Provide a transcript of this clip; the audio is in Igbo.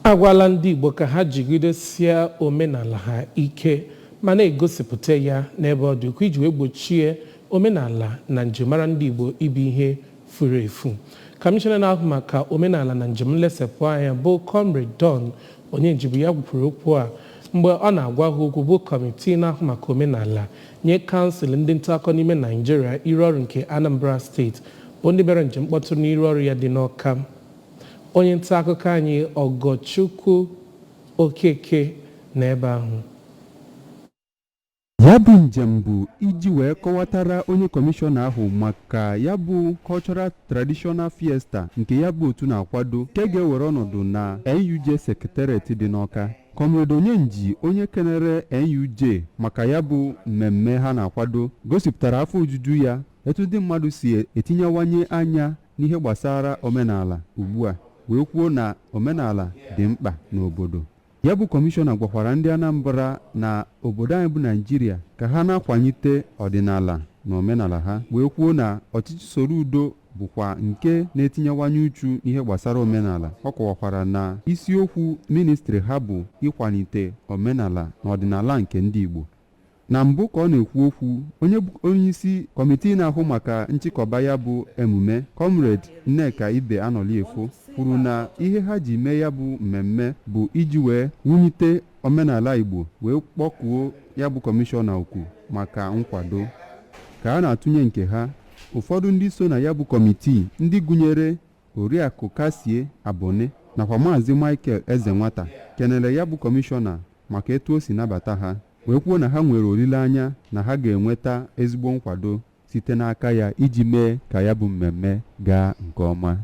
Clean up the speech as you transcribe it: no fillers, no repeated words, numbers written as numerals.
Agwala ndị Igbo ka ha jigidesie omenala ha ike ma na-egosipụta ya n'ebe ọ dị ukwuu iji wee gbochie omenala na njirimara ndị Igbo ịbụ ihe furu efu. Kọmishọna na-ahụ maka omenala na njem nlesepụ anya bụ Comrade Don Onyenji bụ ya kwuru okwu a mgbe ọ na-agwa ha okwu bụ kọmitii na-ahụ maka omenala nye kansụl ndị nta akụkọ n'ime Naijiria iru ọrụ nke Anambra Steeti bụ ndị bịara njem mkpọtụrụ n'iru ọrụ ya dị n'Ọka. Onye nta akụkọ anyị Ọgọchukwu Okeke n'ebe ahụ. Ya bụ njem bụ iji wee kọwatara onye kọmishọna ahụ maka ya bụ Cultural Traditional Fiesta nke ya bụ otu na-akwado, nke ga-ewere ọnọdụ na NUJ Secretariat dị n'Ọka. Comrade Onyenji, onye kenere NUJ maka ya bụ mmemme ha na-akwado, gosipụtara afọ ojuju ya etu ndị mmadụ si etinyewanye anya n'ihe gbasara omenala ugbu a, wee kwuo na omenala dị mkpa n'obodo. Ya bụ kọmishọna gwakwara ndị Anambra na obodo anyị bụ Naijiria ka ha na-akwalite ọdịnala na omenala ha, wee kwuo na ọchịchị Soludo bụkwa nke na-etinyewanye uchu n'ihe gbasara omenala. Ọ kọwakwara na isiokwu ministri ha bụ ịkwalite omenala na ọdịnala nke ndị Igbo. Na mbụ ka ọ na-ekwu okwu, onye bụ onyeisi kọmitii na-ahụ maka nchịkọba ya bụ emume, Comrade Nneka Ibe Anọliefo, kwuru na ihe ha ji mee ya bụ mmemme bụ iji wee wulite omenala Igbo, wee kpọkuo ya bụ kọmishọna okwu maka nkwado. Ka a na-atụnye nke ha, ụfọdụ ndị so na ya bụ kọmitii, ndị gụnyere Oriakụ Kasie Abone nakwa Maazị Michael Eze Nwata, kenere ya bụ kọmishọna maka etu o si nabata ha, wee kwuo na ha nwere olileanya na ha ga-enweta ezigbo nkwado site n'aka ya iji mee ka ya bụ mmemme gaa nke ọma.